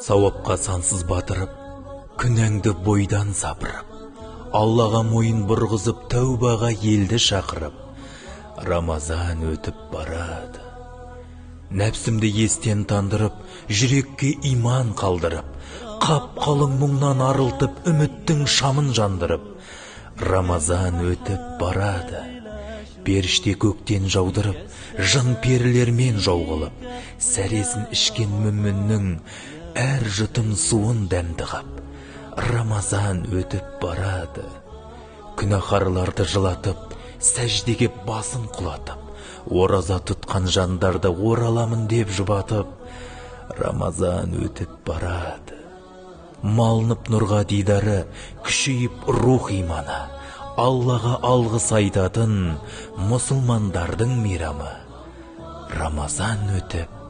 Сауапқа сансыз батырып, күнәңді бойдан сапырып, Аллаға мойын бұрғызып, тәубаға елді шақырып, Рамазан өтіп барады. Нәпсімді естен тандырып, жүрекке иман қалдырып, қап-қалың мұңнан арылтып, үміттің шамын жандырып, Рамазан өтіп барады. Періште көктен жаудырып, жын перілермен жау қылып, сәресін ішкен мүміннің әр жұтым суын дәмді қап, Рамазан өтіп барады. Күнәһарларды жылатып, сәждеге басын құлатып, ораза тұтқан жандарды ораламын деп жұбатып, Рамазан өтіп барады. Малынып нұрға дидары, күшейіп рух иманы, Аллаға алғыс айтатын мұсылмандардың мейрамы. Рамазан өтіп